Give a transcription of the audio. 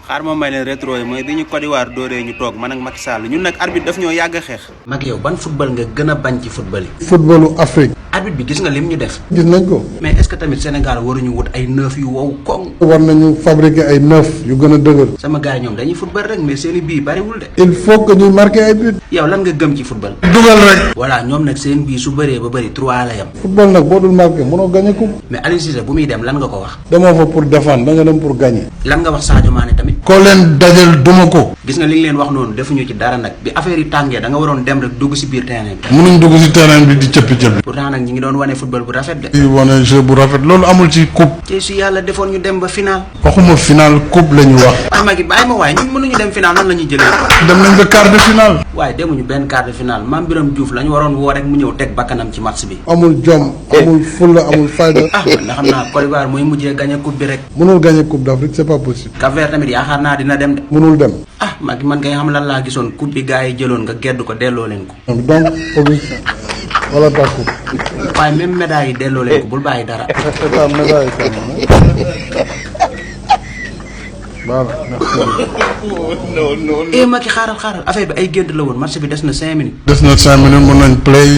xaar ma may leen rétro yi mooy bi ñu Côte d'Ivoire dóoree ñu toog man ak Macky Sall ñun nag arbitre daf ñoo yàgg a xeex. mag yow ban football nga gën a bañ ci football yi. footballu Afrique. arbitre bi gis nga lim ñu def. gis nañ ko. mais est-ce que tamit Sénégal waruñu wut ay neuf yu wow koŋ. war nañu fabriquer ay neuf yu gën a dëgër. sama gars yi ñoom dañuy football rek mais seen i bii bariwul de. il faut que ñuy marqué ay but. yow lan nga gëm ci football. dugal rek. voilà ñoom nag seen bii su bëree ba bëri 3 la yam. football nag boo dul marqué mënoo gagné coupe. mais Aliou Cissé bu muy dem lan nga ko wax. demoo fa pour défendre da nga dem pour gagner. lan nga wax Sadio Mané tamit. koo leen dajal duma ko. gis nga li nga leen wax noonu defuñu ci dara nag bi affaire yi tàngee da nga waroon dem rek dugg si biir terrain bi. mënuñ dugg ci terrain bi di cëppi cëppi. pourtant nag ñi ngi doon wane football bu rafet de. di wane jeu bu rafet loolu amul ci coupe. te su yàlla defoon ñu dem ba final. waxuma final coupe la ñu wax. waaye Macky bàyyi ma waaye ñun mënuñu dem final nan la ñuy jëlee. dem nañ ba quart de finale. waaye demuñu benn quart de finale Mame Birame Diouf la ñu waroon woo rek mu ñëw teg bakkanam ci match bi. amul jom amul fulla amul fayda. ah man xam naa Côte d'Ivoire mooy mujjee gagné coupe bi rek. mënul gagner coupe d'Afrique c'est pas possible. Cap-Vert tamit yaakaar naa dina dem de. mënul dem. ah Macky man kay xam lan laa gisoon coupe bi gars yi jëloon nga gedd ko delloo leen ko. donc foofu wala ta coupe. waaye même médaille yi delloo leen ko bul bàyyi dara. état médaille quand même. voilà merci. Macky xaaral affaire bi ay gént la woon match bi des na 5 minutes. des na 5 minutes mën nañ play.